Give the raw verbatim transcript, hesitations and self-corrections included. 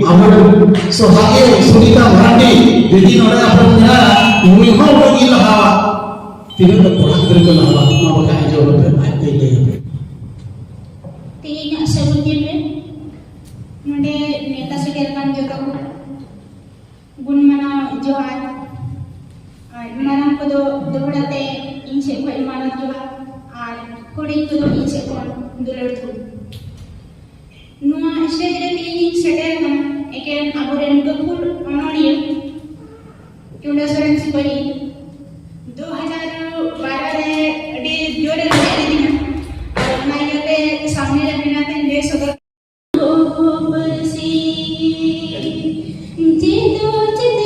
ᱟᱵᱚᱨᱮᱱ ᱥᱚᱦᱟᱜᱮ ᱥᱩᱱᱤᱛᱟ ᱢᱟᱨᱟᱱᱰᱤ ᱫᱤᱫᱤ ᱱᱚᱰᱮ ᱟᱵᱚ ᱢᱮᱱᱟᱜᱼᱟ, ᱱᱩᱭ ᱦᱚᱸ ᱩᱱᱤ ᱞᱟᱦᱟᱣᱟ᱾ ᱛᱤᱱᱟᱹᱜ ᱫᱚ ᱠᱚᱲᱟ ᱜᱤᱫᱽᱨᱟᱹ ᱠᱚ ᱞᱟᱦᱟᱣᱟ, ᱱᱚᱣᱟ ᱵᱟᱠᱷᱟᱡ ᱟᱸᱡᱚᱢ ᱠᱟᱛᱮ ᱟᱡ ᱛᱮᱭ ᱞᱟᱹᱭ ᱟᱯᱮ᱾ ᱛᱮᱦᱮᱧᱟᱜ ᱥᱟᱹᱜᱩᱱ ᱧᱮᱞ ᱨᱮ ᱱᱚᱰᱮ ᱱᱮᱣᱛᱟ ᱥᱮᱴᱮᱨ ᱟᱠᱟᱱ ᱡᱚᱛᱚ ᱠᱚ ᱜᱩᱱ ᱢᱟᱱᱟᱣ ᱡᱚᱦᱟᱨ᱾ ᱟᱨ ᱢᱟᱨᱟᱝ ᱠᱚᱫᱚ ᱫᱚᱦᱲᱟ ᱛᱮ ᱤᱧ ᱥᱮᱫ ᱠᱷᱚᱱ ᱢᱟᱱᱚᱛ ᱡᱚᱦᱟᱨ, ᱟᱨ ᱦᱩᱰᱤᱧ ᱠᱚᱫᱚ ᱤᱧ ᱥᱮᱫ ᱠᱷᱚᱱ ᱫᱩᱞᱟᱹᱲ ᱛᱷᱩᱢ᱾ ᱱᱚᱣᱟ stage ᱨᱮ ᱛᱮᱦᱮᱧ ᱤᱧ ᱥᱮᱴᱮᱨ ᱟᱠᱟᱱᱟ ᱮᱠᱮᱱ ᱟᱵᱚᱨᱮᱱ ᱜᱟᱹᱠᱷᱩᱲ ᱚᱱᱚᱬᱦᱤᱭᱟᱹ ᱪᱩᱰᱟᱹ ᱥᱚᱨᱮᱱ ᱥᱤᱯᱟᱹᱦᱤ᱾ ᱫᱩ ᱦᱟᱡᱟᱨ ᱵᱟᱨᱚ ᱨᱮ ᱟᱹᱰᱤ ᱡᱳᱨᱮ ᱞᱟᱹᱲᱦᱟᱹᱭ ᱞᱮᱫᱤᱧᱟ᱾ ᱟᱨ ᱚᱱᱟ ᱤᱭᱟᱹᱛᱮ ᱥᱟᱢᱱᱮ ᱨᱮ ᱢᱮᱱᱟᱜ ᱛᱤᱧ ᱞᱟᱹᱭ ᱥᱚᱫᱚᱨ᱾ ᱯᱟᱹᱨᱥᱤ ᱪᱮᱫ ᱫᱚ ᱪᱮᱫ